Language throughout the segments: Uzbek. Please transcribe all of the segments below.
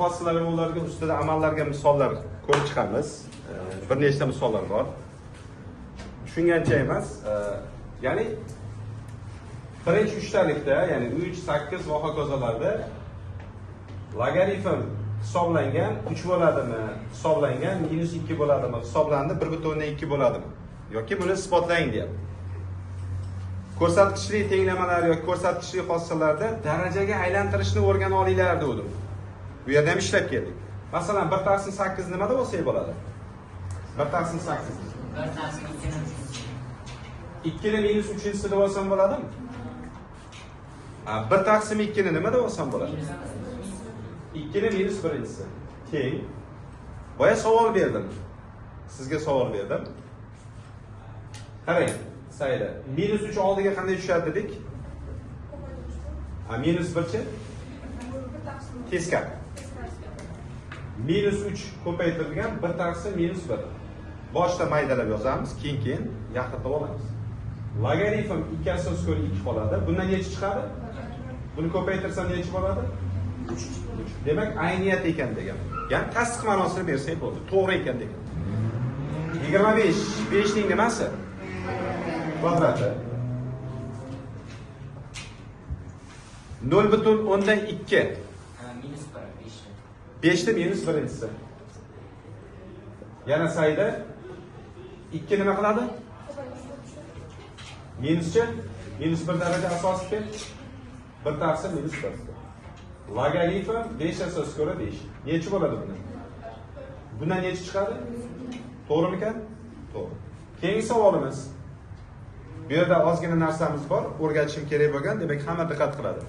Hosilalar va ularga ustida amallarga misollar ko'rib chiqamiz. Bir nechta misollar bor. Tushungancha emas, ya'ni birinchi uchtalikda, ya'ni 3, 8 va hokazolarda logaritm hisoblangan 3 bo'ladimi, hisoblangan -2 bo'ladimi, hisoblandi 1.2 bo'ladimi yoki buni isbotlang deyapti. Ko'rsatkichli tenglamalar yoki ko'rsatkichli hodisalarda darajaga aylantirishni o'rgana olinglar dedim. Bu yerda ham ishlab keldik. Masalan, 1/8 nimada bo'lsa bo'ladi? 1/8. 2 ni -3-sida bo'lsam bo'ladimi? 1/2 ni nimada bo'lsam bo'ladi? 2 ni -1-si. Teng. Boya savol berdim. Sizga savol berdim. Qarang, sayda. -3 oldiga qanday tushadi dedik? -1-chi? Teskari. -3 ko'paytirilgan 1/-1. Boshda maydalab yozamiz, keyin yaqinlatib olamiz. Logaritm 2 asos ko'ra 2 qoladi. Bundan necha chiqadi? Buni ko'paytirsam necha bo'ladi? 3. Demak, ayniyat ekan degan. Ya'ni tasdiq ma'nosini bersak bo'ldi. To'g'ri ekan degan. 25, 5 ning nimasi? Kvadrati. 0.2. -1, 5. 5 ni -1-si. Yana sayda 2 nima qiladi? Minuschi? -1 daraja asosida 1/-1. Logaritm 5 asos ko'ra 5. Necha bo'ladi bundan? Bundan necha chiqadi? To'g'rimikan? To'g'ri. Keyingi savolimiz. Bu yerda ozgina narsamiz bor, o'rgatishim kerak bo'lgan, demak hamma diqqat qiladi.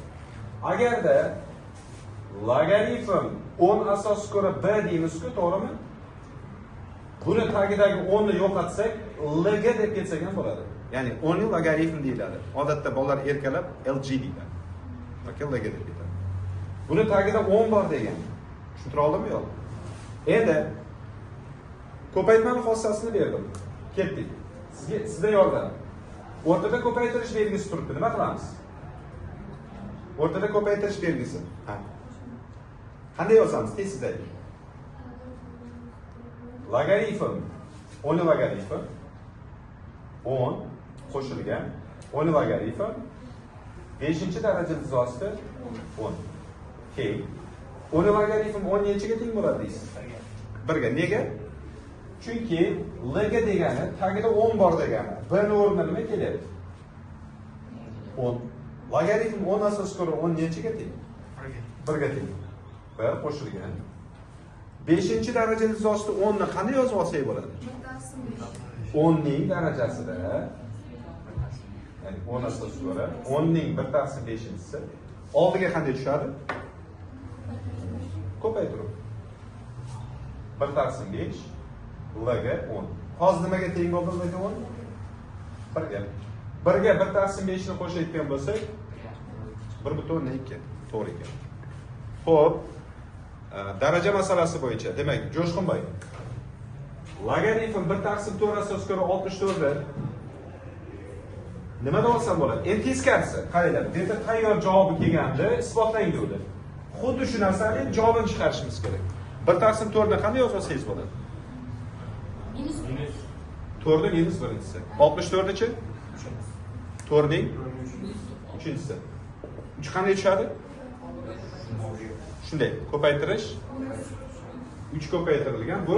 Agarda logaritm 10 asos ko'ra b deymiz-ku, to'g'rimi? Buni tagidagi 10 ni yo'qotsak, lg deb ketsak ham bo'ladi. Ya'ni 10 ni logaritm deyiladi. Odatda bolalar erkalab lg deyiladi. Yoki lg deb ketadi. Buni tagida 10 bor degan. Tushuntira oldimmi yo'q? Endi ko'paytmani xossasini berdim. Ketdik. Sizga sizdan yordam. O'rtada ko'paytirish belgisi turibdi. Nima qilamiz? O'rtada ko'paytirish belgisi. Ha. Qanday yozamiz? Tez siz ayting. Logaritm 10 logaritm 10 qo'shilgan 10 logaritm 5-daraja iltizosida 10. Keyin 10 logaritm 10 nechiga teng bo'ladi deysiz? 1ga. Nega? Chunki lg degani tagida 10 bor degani. B ni o'rnida nima kelyapti? 10. Logaritm 10 asos ko'ra 10 nechiga teng? 1ga teng. 1 qo'shilgan 5-daraja iltizosida 10 ni qanday yozib olsak bo'ladi? 10 ning darajasida, ya'ni 10 asos ko'ra 10 ning 1/5-si oldiga qanday tushadi? Ko'paytirib. 1/5 lg 10. Hozir nimaga teng bo'ldi lg 10? 1ga. 1ga 1/5 ni qo'shayotgan bo'lsak 1.2. To'g'ri ekan. Xo'p, daraja masalasi bo'yicha, demak, Jo'shqinboy. Logaritm 1/4 asos ko'ra 64 nimada olsam bo'ladi? Endi teskarisi, qaranglar, bu yerda tayyor javobi kelganda isbotlang dedi. Xuddi shu narsani javobini chiqarishimiz kerak. 1/4 ni qanday yozsangiz bo'ladi? -4 ni -1-si. 64-chi? 4 ning 3-si. 3 qanday tushadi? Shunday, ko'paytirish 3 ko'paytirilgan bu.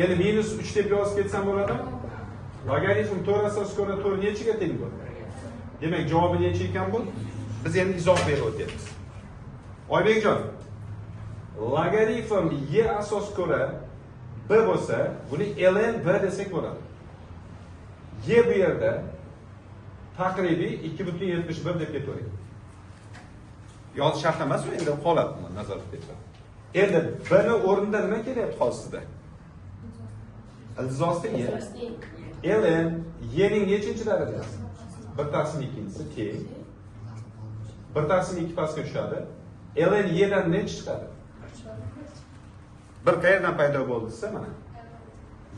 Endi -3 deb yozib ketsam bo'ladimi? Logaritm 4 asos ko'ra 4 nechiga teng bu? Demak, javobi necha ekan bu? Biz endi izoh berib o'tyapmiz. Oybekjon, logaritm y asos ko'ra b bo'lsa, buni ln b desak bo'ladi. Y bu yerda taqribiy 2.71 deb ketavering. Yozish shart emas, u endi holat nazarda tutiladi. Endi b ni o'rnida nima kelyapti hozir sizda? Iltizosida y. Ln y ning nechinchi darajasi? 1/2-si teng. 1/2 pastga tushadi. Ln y dan necha chiqadi? 1 qayerdan paydo bo'ldi desa, mana.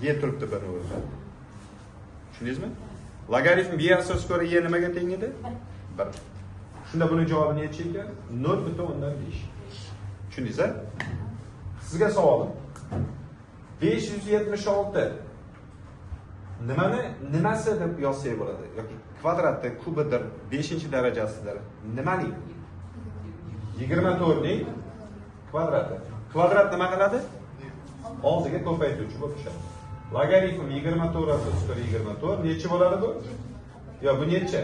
Y turibdi bir o'rnida. Tushundingizmi? Logaritm y asos ko'ra y nimaga teng edi? 1. Shunda buning javobi necha ekan? 0.5. Tushundingiz a? Sizga savolim. 576 nimani nimasi deb yozsak bo'ladi? Yoki kvadratda, kubidir, 5-darajasidir. Nimaning? 24 ning kvadrati. Kvadrat nima qiladi? Oldiga ko'paytiruvchi bo'lib tushadi. Logaritm 24 asos ko'ra 24 nechi bo'ladi bu? Yo, bu necha?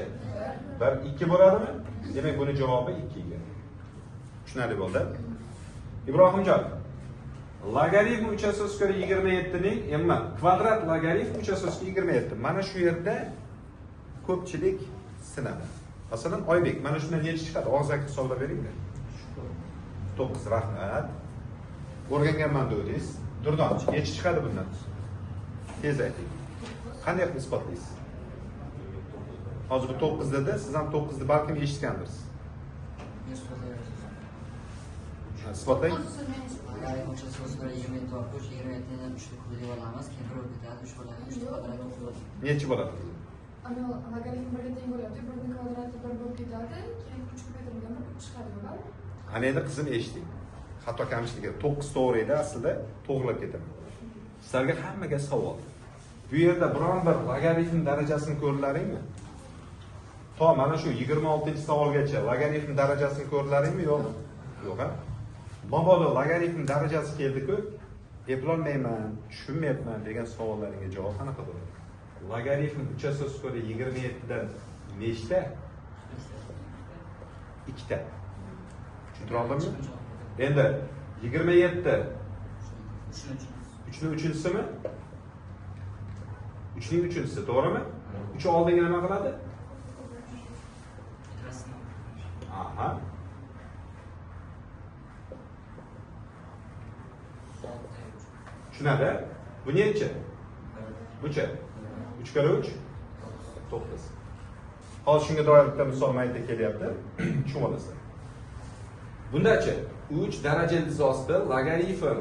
1 2 bo'ladimi? Demak, buni javobi 2 ekan. Tushunarli bo'ldi. Ibrohimjon, logaritm 3 asos ko'ra 27 ning, emma kvadrat logaritm 3 asos 27. Mana shu yerda ko'pchilik sinadi. Masalan, Oybek, mana shundan necha chiqadi? Og'zaki hisoblab beringlar. 9, rahmat. O'rganganman dedingiz. Durdon, necha chiqadi bundan? Tez ayting. Qanday qilib isbotlaysiz? Hozir bu 9 dedi, siz ham 9 ni balkim eshitgandirsiz. Isbotlang. Logaritm 3 asos ko'ra 27 olib, 27 ni 3 ga ko'paytirib olamiz, keyin 1 bo'lib ketadi, 3 bo'ladi, 3 kvadrat 9 bo'ladi. Necha bo'ladi? Ana logaritm 1 ga teng bo'ladi, 1 ning kvadrati 1 bo'lib ketadi, keyin 3 ko'paytirilganda 3 chiqadi, bo'ladi. Ana endi qizim eshiting. Xato kamchiligi 9 to'g'ri edi, aslida to'g'rilab ketaman. Sizlarga hammaga savol. Bu yerda biron bir logaritm darajasini ko'rdilaringmi? To mana shu 26-savolgacha logaritm darajasini ko'rdilaringmi, yo'qmi? Yo'q, ha? Mabodo logaritm darajasi keldi-ku, eplolmayman, tushunmayapman degan savollaringga javob qanaqa bo'ladi? Logaritm 3 asos ko'ra 27 dan nechta? 2 ta. Tushuntira oldimmi? Endi 27 3 ning 3-chisimi? 3 ning 3-chisi, to'g'rimi? 3 oldinga nima qiladi? Aha. Tushunadi? Bu necha? Bucha. 3 kara 3 9. Hozir shunga doir bitta misol mayda kelyapti. Tushunib olasizlar. Bundachi 3 darajali izosti logaritm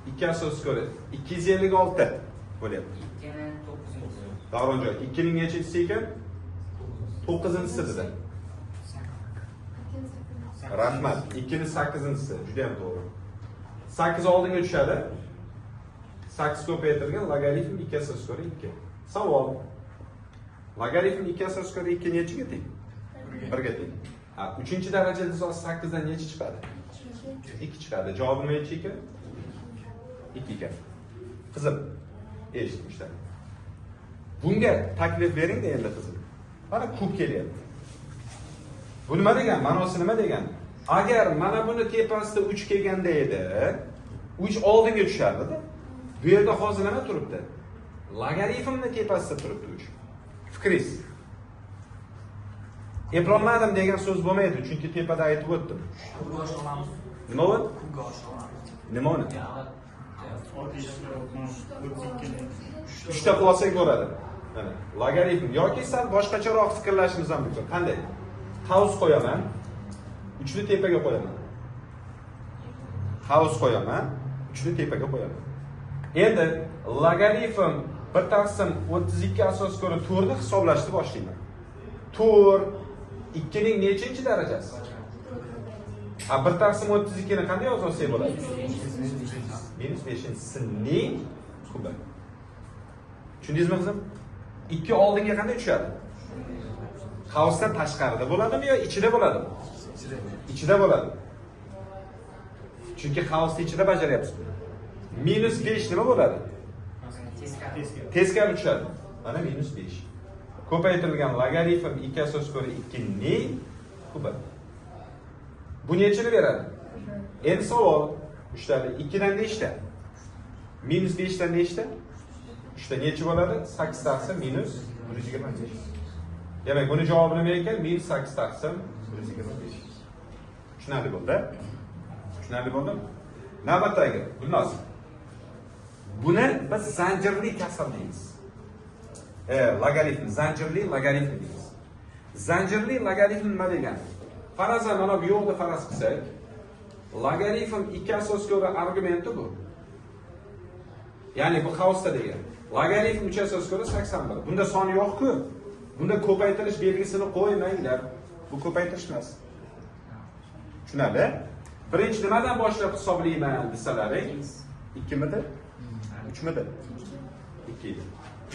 2 asos ko'ra 256 bo'lyapti. 2ning 9-inchisi. Davronjon, 2 ning nechinchisi ekan? 9-inchisi dedi. Rahmat. 2 ning 8-inchisi, juda ham to'g'ri. 8 oldinga tushadi. 8 ko'paytirilgan logaritm 2 asos ko'ra 2. Savol. Logaritm 2 asos ko'ra 2 nechiga teng? 1 ga teng. Ha, 3-darajali izosti 8 dan necha chiqadi? 2 chiqadi. Javobi necha ekan? 2 ekan. Qizim, eshitmişlar. Bunga taklif bering-da endi qizim. Mana kub kelyapti. Bu nima degan? Ma'nosi nima degan? Agar mana buni tepasida 3 kelganda edi, 3 oldinga tushardi-da. Bu yerda hozir nima turibdi? Logaritmni tepasida turibdi 3. Fikringiz. Eplolmadim degan so'z bo'lmaydi, chunki tepada aytib o'tdim. Kubga oshira olamiz. Nima u? Kubga oshira olamiz. Nima uni? 3 ta qilib olsak bo'ladi. Mana logaritm yoki sal boshqacharoq fikrlashimiz ham mumkin. Qanday? Qavs qo'yaman. 3 ni tepaga qo'yaman. Qavs qo'yaman, 3 ni tepaga qo'yaman. Endi logaritm 1 taqsim 32 asos ko'ra 4 ni hisoblashni boshlayman. 4 2 ning nechinchi darajasi? Ha, 1 taqsim 32 ni qanday yozib olsak bo'ladi? Minus 5-ning kubi. Tushundingizmi qizim? 2 oldinga qanday tushadi? Qavsdan tashqarida bo'ladimi yo ichida bo'ladimi? Ichida bo'ladi. Chunki qavsni ichida bajaryapsiz buni. Minus 5 nima bo'ladi? Teskari tushadi. Mana minus 5. Ko'paytirilgan logaritm 2 asos ko'ra 2 ning kubi. Bu nechini beradi? Endi savol, 3 tali 2 dan nechta? Minus 5 dan nechta? 3 ta necha bo'ladi? 8 taqsim minus 125. Demak, buni javobi nima ekan? Minus 8 taqsim 125. Tushunarli bo'ldi? Tushunarli bo'ldimi? Navbatdagi, Gulnoz. Buni biz zanjirli kasr deymiz. Logaritm, zanjirli logaritm deymiz. Zanjirli logaritm nima degani? Farazan mana bu yo'qni faraz qilsak, logaritm 2 asos ko'ra argumenti bu. Ya'ni bu qavsda degan. Logaritm 3 asos ko'ra 81. Bunda son yo'q-ku. Bunda ko'paytirish belgisini qo'ymanglar. Bu ko'paytirish emas. Tushunarli? Birinchi nimadan boshlab hisoblayman desalaring, 2midi? 3midi? 2 edi.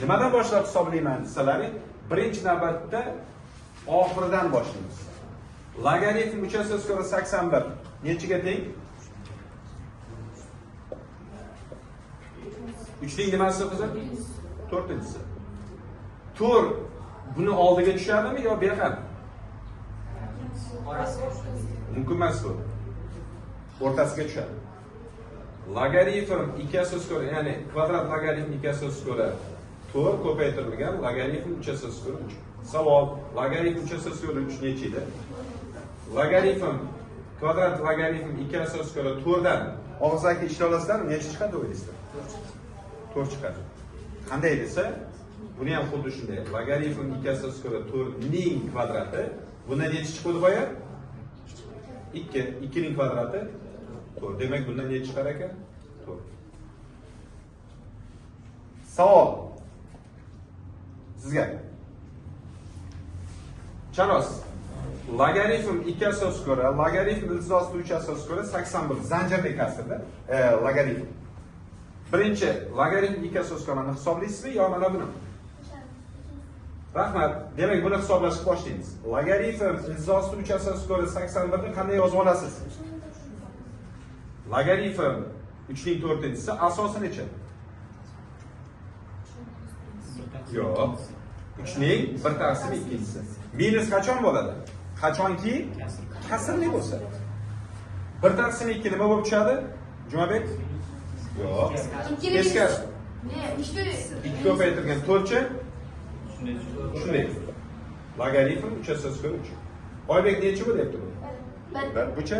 Nimadan boshlab hisoblayman desalaring, birinchi navbatda oxiridan boshlaymiz. Logaritm 3 asos ko'ra 81 nechiga teng? 3ning nimasi qizim? 4-inchisi. 4 buni oldiga tushadimi yo bu yoqqa? Mumkin emas bu. O'rtasiga tushadi. Logaritm 2 asos ko'ra, ya'ni kvadrat logaritm 2 asos ko'ra 4 ko'paytirilgan logaritm 3 asos ko'ra 3. Savol, logaritm 3 asos ko'ra 3 necha edi? Logaritm kvadrat logaritm 2 asos ko'ra 4 dan og'zaki ishlay olasizlarmi? Necha chiqadi o'ylaysizlar? 4 chiqadi. Qanday desa, buni ham xuddi shunday. Logaritm 2 asos ko'ra 4 ning kvadrati, bundan necha chiqadi boya? 2. 2 ning kvadrati 4. Demak, bundan necha chiqar ekan? 4. Savol sizga. Charos, logaritm 2 asos ko'ra, logaritm ildiz 3 asos ko'ra 81 zanjirli kasrda logaritm. Birinchi logaritm 2 asos ko'rani hisoblaysizmi yo mana buni? Rahmat. Demak, buni hisoblashni boshlaymiz. Logaritm ildiz 3 asos ko'ra 81 ni qanday yozib olasiz? Logaritm 3 ning 4-inchisi asosi necha? Yo'q. 3 ning 1 taqsim 2-inchisi. Minus qachon bo'ladi? Qachonki kasrli bo'lsa. 1 taqsim 2 nima bo'lib tushadi? Jumabek? Yo'q. Teskari. Ne, 2 ko'paytirilgan 4-chi? Shunday. Logaritm 3 asos ko'ra 3. Oybek necha bo'lyapti bu? 1. Bucha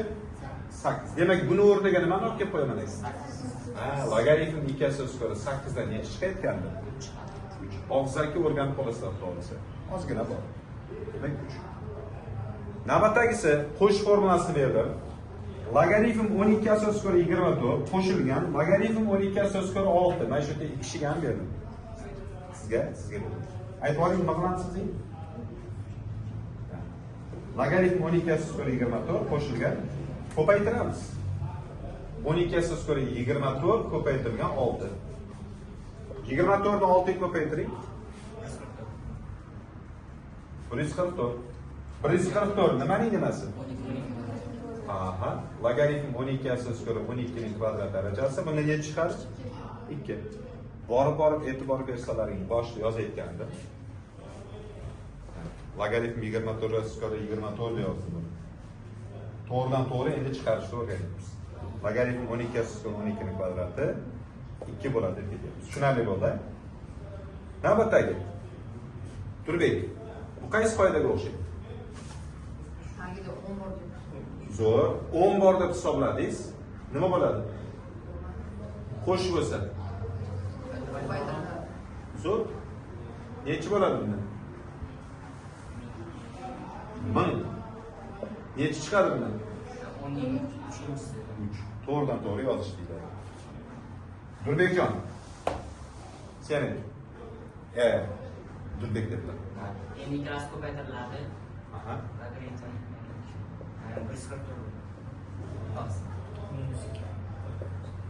8. Demak, buni o'rniga nimani olib kelib qo'yaman aka? Ha, logaritm 2 asos ko'ra 8 dan necha chiqayotgandi? 3. Og'zaki o'rganib qolasizlar, xudo xolasa. Ozgina bor. Demak, 3. Navbatdagisi qo'shish formulasini berdim. Logaritm 12 asos ko'ra 24 qo'shilgan logaritm 12 asos ko'ra 6. Mana shu yerda ikki kishiga ham berdim. Sizga berdim. Aytib oling, nima qilamiz siz? Logaritm 12 asos ko'ra 24 qo'shilgan ko'paytiramiz. 12 asos ko'ra 24 ko'paytirilgan 6. 24 ni 6 ga ko'paytiring. 144. 144 nimaning nimasi? Aha, logaritm 12 asos ko'ra 12 ning kvadrat darajasi. Bunda necha chiqadi? 2. Borib e'tibor bersalaring, boshida yozayotgandim. Logaritm 24 asos ko'ra 24 yozdim buni. To'g'ridan to'g'ri endi chiqarishni o'rganyapmiz. Logaritm 12 asos ko'ra 12 ning kvadrati 2 bo'ladi deb ketyapmiz. Tushunarli bo'ldi? Navbatdagi. Turbek, bu qaysi qoidaga o'xshaydi? Tagida 10 bor deb. Zo'r, 10 bor deb hisobladingiz. Nima bo'ladi? Qo'shish bo'lsa. Zo'r. Necha bo'ladi bundan? 1000. Necha chiqadi bundan? 10ning 3-inchisi. 3. To'g'ridan to'g'ri yozish deyiladi. Durbekjon. Seni. Durbek deblar. Endi ikkalasi ko'paytiriladi. Aha. Logaritm 144. Minus 2.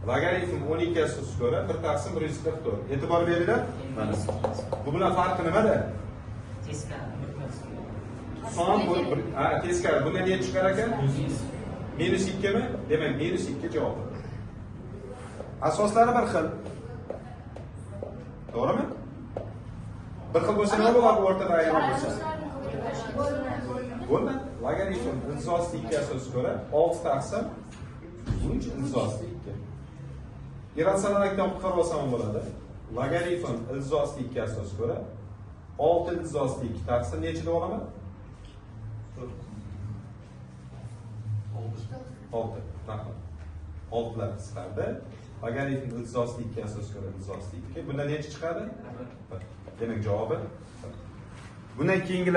Logaritm 12 asos ko'ra 1 taqsim 144. E'tibor beringlar. Mana. Bu bilan farqi nimada? Teskari. Son bu teskari. Bundan necha chiqar ekan? Minus 2 mi? Demak, minus 2 javobi. Asoslari bir xil. To'g'rimi? Bir xil bo'lsa nima bo'ladi o'rtada ayirma bo'lsa? Bo'lmadi. Logaritm ildiz 2 asos ko'ra 6 taqsim 3 ildiz 2. Irratsionallikdan qutqarib olsam ham bo'ladi. Logaritm ildiz 2 asos ko'ra 6 ildiz 2 taqsim necha deb olaman? 6. Rahmat. 6lar qisqardi. Logaritm ildiz 2 asos ko'ra ildiz 2. Bundan necha chiqadi? 1. Demak, javobi 1. Bundan keyingilar